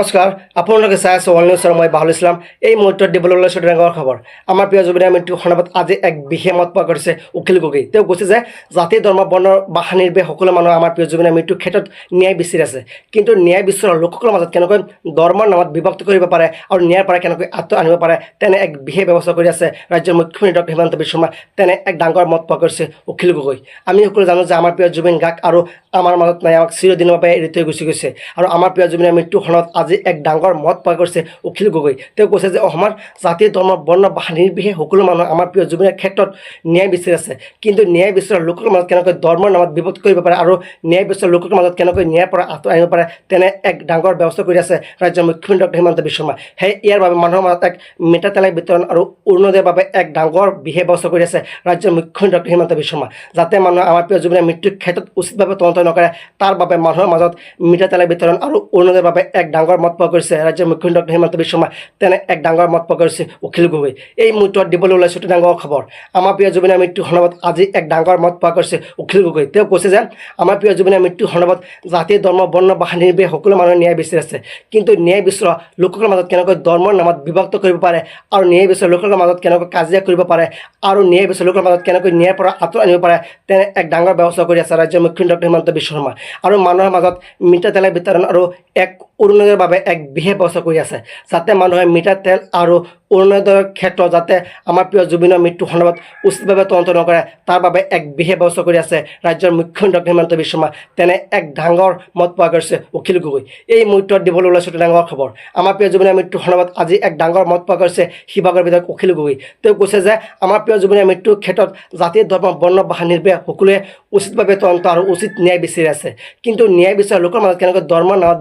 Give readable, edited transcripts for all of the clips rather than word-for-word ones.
নমস্কাৰ, আপোনালোকে চাই আছে অল নিউজৰ, মই বাহুল ইছলাম। এই মুহূৰ্তত দিবলৈ ওলাইছোঁ ডাঙৰ খবৰ। আমাৰ প্ৰিয় জুবিনৰ মৃত্যু সন্দৰ্ভত আজি এক বিশেষ মত প্ৰকাশ কৰিছে অখিল গগৈ। তেওঁ কৈছে যে জাতি, ধৰ্ম, বৰ্ণ, ভাষা নিৰ্বিশেষে সকলো মানুহে আমাৰ প্ৰিয় জুবিনৰ মৃত্যুৰ ক্ষেত্ৰত ন্যায় বিচাৰি আছে। কিন্তু ন্যায় বিচৰা লোকসকলৰ মাজত কেনেকৈ ধৰ্মৰ নামত বিভক্ত কৰিব পাৰে আৰু ন্যায়ৰ পৰা কেনেকৈ আঁতৰ আনিব পাৰে, তেনে এক বিশেষ ব্যৱস্থা কৰি আছে ৰাজ্যৰ মুখ্যমন্ত্ৰী ডক্টৰ হিমন্ত বিশ্ব শৰ্মা, তেনে এক ডাঙৰ মত প্ৰকাশ কৰিছে অখিল গগৈ। আমি সকলো জানো যে আমাৰ প্ৰিয় জুবিন গাৰ্গ আৰু আমাৰ মাজত নাই, আমাক চিৰদিনৰ বাবে এৰি থৈ গুচি গৈছে। আৰু আমাৰ প্ৰিয় জুবিনৰ মৃত্যু সন্দৰ্ভত আজি এক ডাঙৰ মত প্ৰকাশ কৰিছে অখিল গগৈ। তেওঁ কৈছে যে অসমত জাতি, ধৰ্ম, বৰ্ণ, ভাষা নিৰ্বিশেষে সকলো মানুহ আমাৰ প্ৰিয় জুবিনৰ ক্ষেত্ৰত ন্যায় বিচাৰি আছে। কিন্তু ন্যায় বিচৰা লোকৰ মাজত কেনেকৈ ধৰ্মৰ নামত বিভক্ত কৰিব পাৰে আৰু ন্যায় বিচৰা লোকৰ মাজত কেনেকৈ ন্যায়ৰ পৰা আঁতৰাই আনিব পাৰে, তেনে এক ডাঙৰ ব্যৱস্থা কৰি আছে ৰাজ্যৰ মুখ্যমন্ত্ৰী ডক্টৰ হিমন্ত বিশ্ব শৰ্মা। সেই ইয়াৰ বাবে মানুহৰ মাজত এক মিঠাতেল বিতৰণ আৰু অৰুণোদয়ৰ বাবে এক ডাঙৰ বিশেষ ব্যৱস্থা কৰি আছে ৰাজ্যৰ মুখ্যমন্ত্ৰী ডক্টৰ হিমন্ত বিশ্ব শৰ্মা। যাতে মানুহে আমাৰ প্ৰিয় জুবিনৰ মৃত্যুৰ ক্ষেত্ৰত উচিতভাৱে তদন্ত নকৰে, তাৰ বাবে মানুহৰ মাজত মিঠাতেল বিতৰণ আৰু অৰুণোদয়ৰ বাবে এক ডাঙৰ মত প্ৰকাশ কৰিছে ৰাজ্যৰ মুখ্যমন্ত্ৰী ডক্টৰ হিমন্ত বিশ্ব শৰ্মা, তেনে এক ডাঙৰ মত প্ৰকাশ কৰিছে অখিল গগৈ। এই মুহূৰ্তত দিবলৈ ওলাইছোঁ এটি ডাঙৰ খবৰ। আমাৰ প্ৰিয় জুবিনৰ মৃত্যু সন্দৰ্ভত আজি এক ডাঙৰ মত প্ৰকাশ কৰিছে অখিল গগৈ। তেওঁ কৈছে যে আমাৰ প্ৰিয় জুবিনৰ মৃত্যু সন্দৰ্ভত জাতি, ধৰ্ম, বৰ্ণ, ভাষা নিৰ্বিশেষে সকলো মানুহে ন্যায় বিচাৰি আছে। কিন্তু ন্যায় বিচৰা লোকসকলৰ মাজত কেনেকৈ ধৰ্মৰ নামত বিভক্ত কৰিব পাৰে আৰু ন্যায় বিচৰা লোকসকলৰ মাজত কেনেকৈ কাজিয়া কৰিব পাৰে আৰু ন্যায় বিচৰা লোকৰ মাজত কেনেকৈ ন্যায়ৰ পৰা আঁতৰাই আনিব পাৰে, তেনে এক ডাঙৰ ব্যৱস্থা কৰি আছে ৰাজ্যৰ মুখ্যমন্ত্ৰী ডক্টৰ হিমন্ত বিশ্ব শৰ্মা। আৰু মানুহৰ মাজত মিঠাতেল বিতৰণ আৰু এক অৰুণোদয়ৰ বাবে এক বিশেষ ব্যৱস্থা কৰি আছে, যাতে মানুহে মিঠাতেল আৰু অৰুণোদয়ৰ ক্ষেত্ৰত যাতে আমাৰ প্ৰিয় জুবিনৰ মৃত্যু সন্দৰ্ভত উচিতভাৱে তদন্ত নকৰে, তাৰ বাবে এক বিশেষ ব্যৱস্থা কৰি আছে ৰাজ্যৰ মুখ্যমন্ত্ৰী ডক্টৰ হিমন্ত বিশ্ব শৰ্মা, তেনে এক ডাঙৰ মত প্ৰকাশ কৰিছে অখিল গগৈ। এই মুহূৰ্তত দিবলৈ ওলাইছোঁ এটি ডাঙৰ খবৰ। আমাৰ প্ৰিয় জুবিনৰ মৃত্যু সন্দৰ্ভত আজি এক ডাঙৰ মত প্ৰকাশ কৰিছে শিৱসাগৰ বিধায়ক অখিল গগৈ। তেওঁ কৈছে যে আমাৰ প্ৰিয় জুবিনৰ মৃত্যুৰ ক্ষেত্ৰত জাতি, ধৰ্ম, বৰ্ণ, ভাষা নিৰ্বিশেষে সকলোৱে উচিতভাৱে তদন্ত আৰু উচিত ন্যায় বিচাৰি আছে। কিন্তু ন্যায় বিচৰা লোকৰ মাজত কেনেকৈ ধৰ্মৰ নামত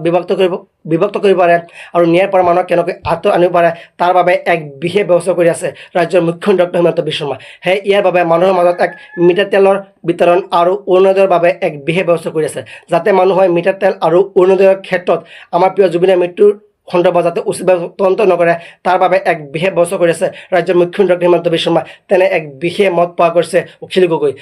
বিভক্ত কৰিব পাৰে আৰু ন্যায়ৰ পৰা মানুহক কেনেকৈ আঁতৰ আনিব পাৰে, তাৰ বাবে এক বিশেষ ব্যৱস্থা কৰি আছে ৰাজ্যৰ মুখ্যমন্ত্ৰী ডক্টৰ হিমন্ত বিশ্ব শৰ্মা। সেয়ে ইয়াৰ বাবে মানুহৰ মাজত এক মিঠাতেলৰ বিতৰণ আৰু অৰুণোদয়ৰ বাবে এক বিশেষ ব্যৱস্থা কৰি আছে, যাতে মানুহে মিঠাতেল আৰু অৰুণোদয়ৰ ক্ষেত্ৰত আমাৰ প্ৰিয় জুবিনৰ মৃত্যুৰ সন্দৰ্ভত যাতে উচিতভাৱে তদন্ত নকৰে, তাৰ বাবে এক বিশেষ ব্যৱস্থা কৰি আছে ৰাজ্যৰ মুখ্যমন্ত্ৰী ডক্টৰ হিমন্ত বিশ্ব শৰ্মা, তেনে এক বিশেষ মত প্ৰকাশ কৰিছে অখিল গগৈ।